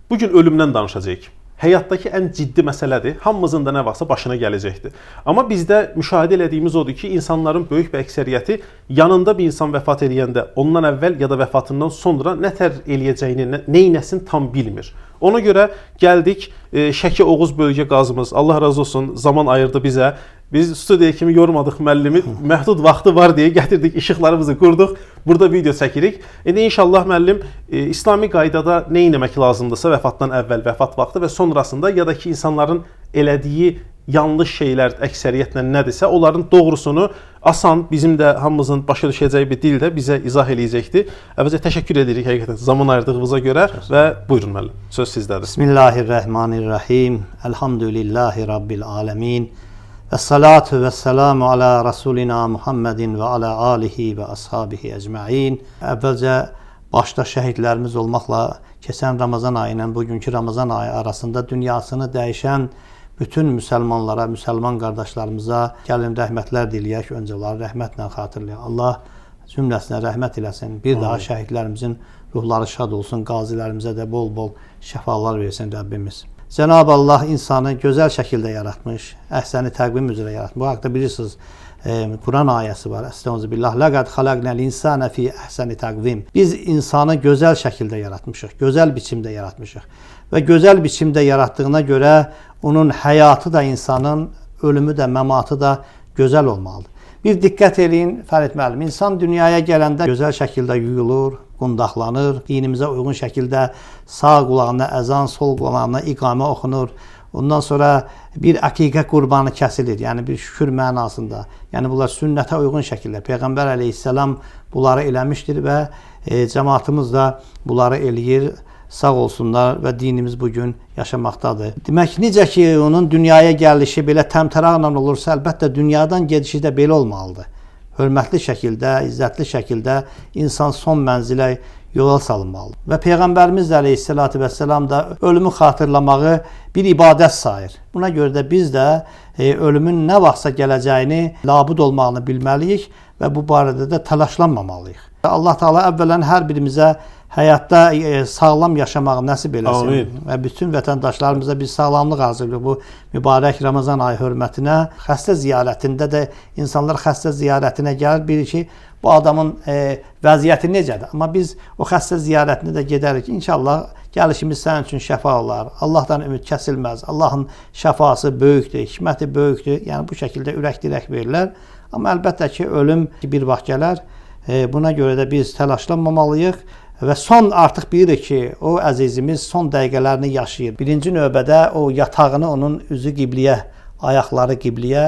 Bu gün ölümdən danışacağıq. Həyatdakı ən ciddi məsələdir. Hamımızın da nə vaxtsa başına gələcəkdir. Amma bizdə müşahidə elədiyimiz odur ki, insanların böyük bir əksəriyyəti yanında bir insan vəfat eləyəndə, ondan əvvəl ya da vəfatından sonra nə tər eləyəcəyini, neynəsin tam bilmir. Ona görə gəldik Şəki Oğuz bölgə qazımız, Allah razı olsun, zaman ayırdı bizə. Biz studiya kimi yormadıq müəllimi, məhdud vaxtı var deyə gətirdik, işıqlarımızı qurduq. Burada video çəkirik. İndi inşallah müəllim İslami qaydada nə etmək lazımdırsa vəfatdan əvvəl, vəfat vaxtı və sonrasında ya da ki insanların elədiyi yanlış şeylər əksəriyyətlə nədirsə, onların doğrusunu asan, bizim də hamımızın başa düşəcəyi bir dildə bizə izah eləyəcəkdir. Əvvəlcə təşəkkür edirik həqiqətən zaman ayırdığınıza görə və buyurun müəllim, söz sizdədir. Bismillahirrahmanirrahim. Elhamdülillahi Rabbil alemin. Və salatu və selamu ala Rasulina Muhammedin və ala alihi və ashabihi ecmain. Əvvəlcə başda şəhidlərimiz olmaqla keçən Ramazan ayı ilə bugünkü Ramazan ayı arasında dünyasını dəyişən bütün müsəlmanlara, müsəlman qardaşlarımıza gəlin rəhmətlər diləyək, öncə onları rəhmətlə xatırlayaq. Allah cümləsinə rəhmət eləsin. Bir daha şəhidlərimizin ruhları şad olsun, qazilərimizə də bol-bol şəfalar versin Rəbbimiz. Cənab-ı Allah insanı gözəl şəkildə yaratmış, əhsəni təqvim üzrə yaratmış. Bu haqda bilirsiniz, Quran ayəsi var. Estağfirullah. Ləqəd xalaqnəl insane fi əhsəni təqvim. Biz insanı gözəl şəkildə yaratmışıq, gözəl biçimdə yaratmışıq. Və gözəl biçimdə yaratdığına görə onun həyatı da insanın, ölümü də, məmatı da gözəl olmalıdır. Bir diqqət eləyin Fərid müəllim, insan dünyaya gələndə gözəl şəkildə yuyulur, qundaqlanır, dinimizə uyğun şəkildə sağ qulağına əzan, sol qulağına iqamə oxunur. Ondan sonra bir əqiqə qurbanı kəsilir, yəni bir şükür mənasında. Yəni bunlar sünnətə uyğun şəkildə Peyğəmbər əleyhissalam bunları eləmişdir və cəmaatımız da bunları eləyir. Sağ olsunlar və dinimiz bugün yaşamaqdadır. Demək, necə ki onun dünyaya gəlişi belə təmtəraqla olursa, əlbəttə dünyadan gedişi də belə olmalıdır. Hörmətli şəkildə, izzətli şəkildə insan son mənzilə yola salınmalıdır. Və Peyğəmbərimiz də əleyhissalatu vəssalam da ölümü xatırlamağı bir ibadət sayır. Buna görə də biz də ölümün nə vaxtsa gələcəyini, labud olmağını bilməliyik və bu barədə də təlaşlanmamalıyıq. Allah Teala əvvələn hər birimizə həyatda sağlam yaşamağı nəsib eləsin. Amin. Və bütün vətəndaşlarımıza bir sağlamlıq arzulayırıq bu mübarək Ramazan ayı hörmətinə. Xəstə ziyarətində də insanlar xəstə ziyarətinə gəlir, bilir ki, bu adamın vəziyyəti necədir. Amma biz o xəstə ziyarətinə də gedərik. İnşallah gəlişimiz sənin üçün şəfa olar. Allahdan ümid kəsilməz. Allahın şəfası böyükdür, hikməti böyükdür. Yəni bu şəkildə ürək dirək verirlər. Amma əlbəttə ki, ölüm bir vaxt gələr. Buna görə də biz təlaşlanmamalıyıq. Və son artıq bilirik ki, o əzizimiz son dəqiqələrini yaşayır. Birinci növbədə o yatağını onun üzü qibliyə, ayaqları qibliyə,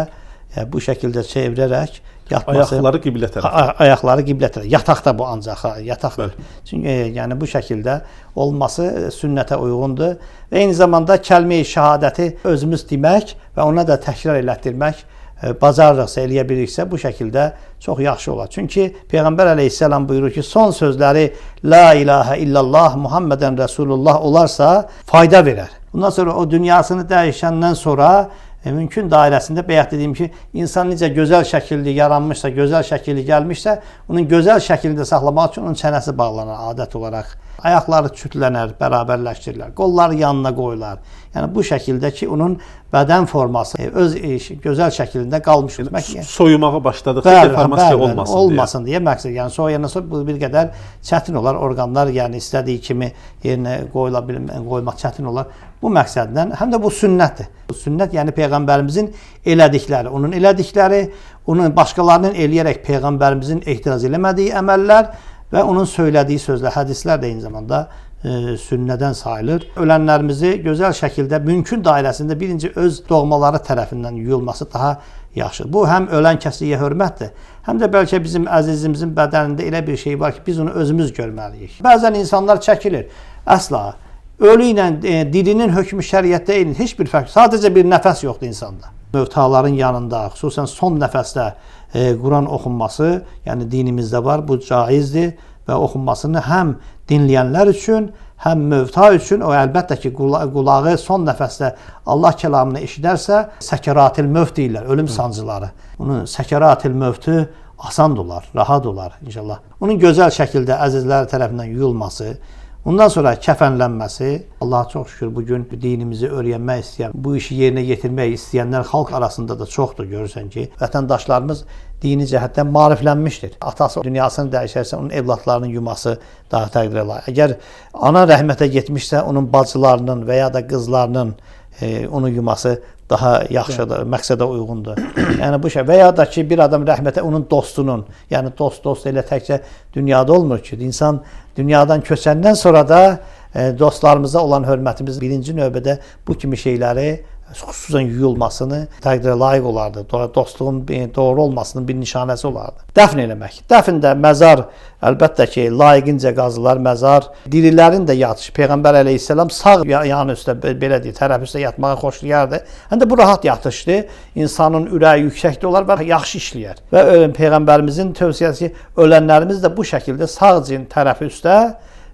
bu şəkildə çevirərək yatması. Ayaqları qiblə tərəfə. Ayaqları qiblə tərəfə. Yataqda bu ancaq, yataqda. Çünki yəni bu şəkildə olması sünnətə uyğundur. Və eyni zamanda kəlmə-i şəhadəti özümüz demək və ona da təkrar elətdirmək bacarırıqsa, eləyə biliriksə bu şəkildə çox yaxşı olar. Çünki Peyğəmbər əleyhissalam buyurur ki, son sözləri La ilahə illallah Muhammedən Rəsulullah olarsa fayda verər. Bundan sonra o dünyasını dəyişəndən sonra mümkün dairəsində bayaq dediyim ki, insan necə gözəl şəkilli yaranmışsa, gözəl şəkilli gəlmişsə, onun gözəl şəklində saxlamaq üçün onun çənəsi bağlanar adət olaraq. Ayaqları çütlənər, bərabərləşdirilər, qolları yanına qoyular. Yəni bu şəkildə ki, onun bədən forması öz gözəl şəklində qalmış olur. Soyumağa başladıqda deformasiya olmasın deyə. Olmasın deyə məqsəd. Yəni soyuyandan sonra bu bir qədər çətin olar. Orqanlar yəni istədiyi kimi yerinə qoymaq çətin olar. Bu məqsədlə həm də bu sünnətdir. Bu sünnət yəni Peyğəmbərimizin elədikləri, onun elədikləri, onun başqalarının eləyərək Peyğəmbərimizin ehtiraz eləmədiyi əməllər və onun söylədiyi sözlər, hədislər də eyni zamanda sünnədən sayılır. Ölənlərimizi gözəl şəkildə mümkün dairəsində birinci öz doğmaları tərəfindən yuyulması daha yaxşı. Bu həm ölən kəsliyə hörmətdir, həm də bəlkə bizim əzizimizin bədənində elə bir şey var ki, biz onu özümüz görməliyik. Bəzən insanlar çəkilir. Əsla. Ölü ilə dilinin hökmü şəriətdə eyni, heç bir fərq. Sadəcə bir nəfəs yoxdur insanda. Mövtaların yanında, xüsusən son nəfəsdə Quran oxunması, yəni dinimizdə var, bu caizdir və oxunmasını həm dinləyənlər üçün, həm mövta üçün, o əlbəttə ki, qulağı son nəfəsdə Allah kəlamını eşidərsə, səkəratil mövt deyirlər, ölüm sancıları. Onun səkəratil mövtü asan olar, rahat olar inşallah. Onun gözəl şəkildə əzizləri tərəfindən yuyulması, Ondan sonra kəfənlənməsi, Allaha çox şükür bu gün dinimizi öyrənmək istəyən, bu işi yerinə yetirmək istəyənlər xalq arasında da çoxdur, görürsən ki, vətəndaşlarımız dini cəhətdən maariflənmişdir. Atası dünyasını dəyişərsə, onun evladlarının yuması daha təqdirə layiq. Əgər ana rəhmətə getmişsə, onun bacılarının və ya da qızlarının onu yuması daha yaxşıdır, məqsədə uyğundur. Yəni bu şey və ya da ki bir adam rəhmətə onun dostunun, yəni dost elə təkcə dünyada olmur ki, insan dünyadan köçəndən sonra da dostlarımıza olan hörmətimiz birinci növbədə bu kimi şeyləri, xüsusən yuyulmasını təqdirə layiq olardı. Dostluğun doğru olmasının bir nişanəsi olardı. Dəfn eləmək. Dəfn də məzar əlbəttə ki, layiqincə qazılar məzar. Dirilərin də yatışı. Peyğəmbər əleyhissalam sağ yanı üstə belə deyir, tərəf üstə yatmağı xoşlayardı. Həm də bu rahat yatışdır. İnsanın ürəyi yüksəkdə olar və yaxşı işləyər. Və Peyğəmbərimizin tövsiyəsi ölənlərimiz də bu şəkildə sağ tərəfi üstə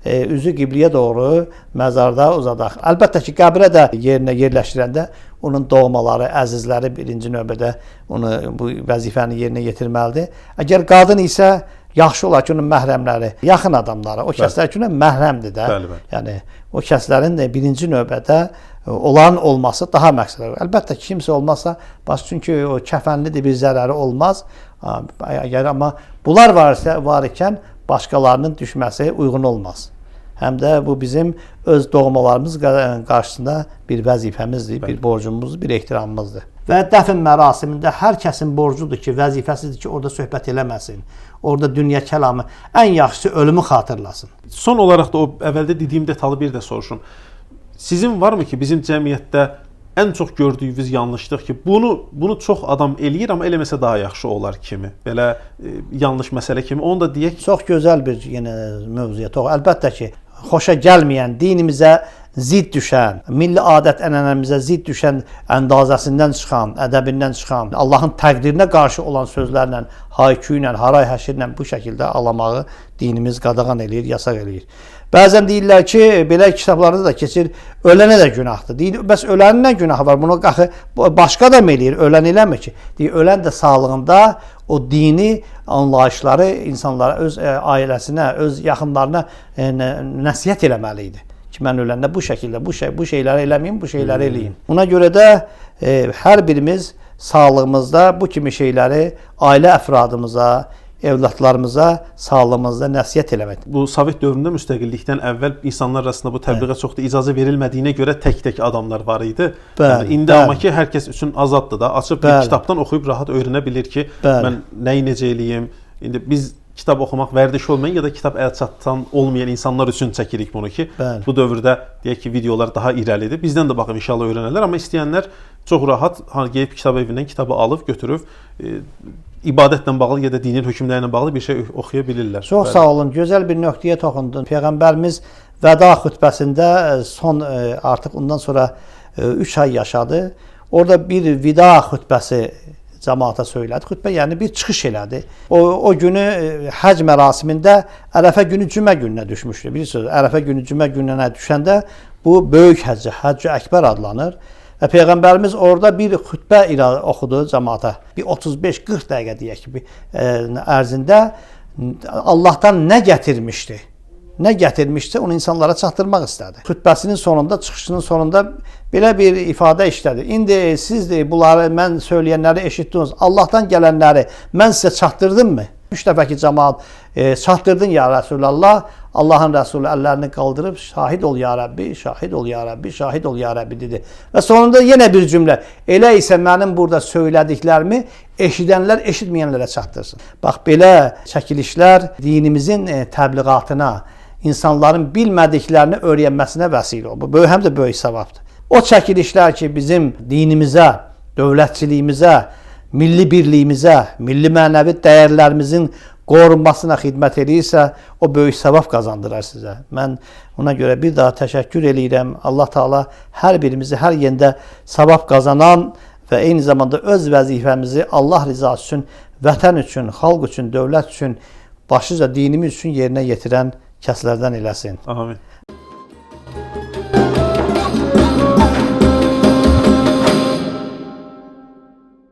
üzü qibliyə doğru məzarda uzadaq. Əlbəttə ki, qəbrə də yerinə yerləşdirəndə onun doğmaları, əzizləri birinci növbədə onu bu vəzifəni yerinə yetirməlidir. Əgər qadın isə yaxşı olar ki, onun məhrəmləri, yaxın adamları, o kəslər ki, məhrəmdir də. Bəli, bəli. Yəni o kəslərin də birinci növbədə olan olması daha məqsədli. Əlbəttə ki, kimsə olmazsa, bax çünki o kəfənlidir, bir zərəri olmaz. Əgər amma bunlar varsa, var ikən başqalarının düşməsi uyğun olmaz. Həm də bu bizim öz doğmalarımız qarşısında bir vəzifəmizdir, bəli, bir borcumuzdur, bir ehtiramımızdır. Və dəfn mərasimində hər kəsin borcudur ki, vəzifəsidir ki, orada söhbət eləməsin. Orada dünya kəlamı, ən yaxşısı ölümü xatırlasın. Son olaraq da o əvvəldə dediyim detalı bir də soruşum. Sizin varmı ki, bizim cəmiyyətdə ən çox gördüyünüz yanlışlıq ki, bunu çox adam eləyir, amma eləməsə daha yaxşı olar kimi, belə yanlış məsələ kimi, onu da deyək. Çox gözəl bir yenə mövzuya tox. Əlbəttə ki, xoşa gəlməyən, dinimizə zidd düşən, milli adət-ənənəmizə zidd düşən, əndazəsindən çıxan, ədəbindən çıxan, Allahın təqdirinə qarşı olan sözlərlə, haykü ilə, haray həşirlə bu şəkildə alamağı dinimiz qadağan eləyir, yasaq eləyir. Bəzən deyirlər ki, belə kitablarda da keçir, ölənə də günahdır. Deyir, bəs ölənin nə günahı var? Bunu axı başqa adam eləyir, ölən eləmir ki. Deyir, ölən də sağlığında o dini anlayışları insanlara, öz ailəsinə, öz yaxınlarına nəsihət eləməli idi. Ki, mən öləndə bu şəkildə, bu şeyləri eləməyim, bu şeyləri eləyim. Buna görə də hər birimiz sağlığımızda bu kimi şeyləri ailə əfradımıza, evlatlarımıza sağlığımızda nəsihət eləmək. Bu Sovet dövründə müstəqillikdən əvvəl insanlar arasında bu təbliğə çox da icazə verilmədiyinə görə tək-tək adamlar var idi. Bəli, yəni, indi bəli, amma ki, hər kəs üçün azaddır da, açıb bir kitabdan oxuyub rahat öyrənə bilir ki, bəli, mən nəyi necə eləyim. İndi biz kitab oxumaq vərdiş olmayan ya da kitab əl çatdan olmayan insanlar üçün çəkirik bunu ki, bəli, bu dövrdə deyək ki, videolar daha irəlidir. Bizdən də baxın inşallah öyrənərlər, amma istəyənlər çox rahat gedib kitab evindən kitabı alıb götürüb ibadətlə bağlı ya da dinin hökmləri ilə bağlı bir şey oxuya bilirlər. Çox bəli, sağ olun. Gözəl bir nöqtəyə toxundun. Peyğəmbərimiz vəda xütbəsində son artıq ondan sonra 3 ay yaşadı. Orada bir vida xütbəsi cəmaata söylədi. Xütbə yəni bir çıxış elədi. O günü həcc mərasimində Ərəfə günü cümə gününə düşmüşdü. Bilirsiniz, Ərəfə günü cümə gününə düşəndə bu böyük həcc, Həcc-i Əkbər adlanır. Və Peyğəmbərimiz orada bir xütbə oxudu cəmaata. Bir 35-40 dəqiqə deyək ki, ərzində Allahdan nə gətirmişdi? Nə gətirmişsə onu insanlara çatdırmaq istədi. Xütbəsinin sonunda, çıxışının sonunda belə bir ifadə işlədi. İndi siz də bunları, mən söyləyənləri eşitdiniz. Allahdan gələnləri mən sizə çatdırdım mı? 3 dəfə ki, cəmaat çatdırdın ya Rəsulallah. Allahın Rəsulü əllərini qaldırıb şahid ol ya Rəbbi, şahid ol ya Rəbbi, şahid ol ya Rəbbi dedi. Və sonunda yenə bir cümlə. Elə isə mənim burada söylədiklərimi eşidənlər eşitməyənlərə çatdırsın. Bax, belə çəkilişlər dinimizin təbliğatına, insanların bilmədiklərini öyrənməsinə vəsilə olur. Bu, həm də böyük savabdır. O çəkilişlər ki, bizim dinimizə, dövlətçiliyimizə, milli birliyimizə, milli mənəvi dəyərlərimizin qorunmasına xidmət eləyirsə, o böyük savab qazandırar sizə. Mən ona görə bir daha təşəkkür eləyirəm. Allah Teala hər birimizi hər yerdə savab qazanan və eyni zamanda öz vəzifəmizi Allah rızası üçün, vətən üçün, xalq üçün, dövlət üçün, başlıca dinimiz üçün yerinə yetirən kəslərdən eləsin. Amin.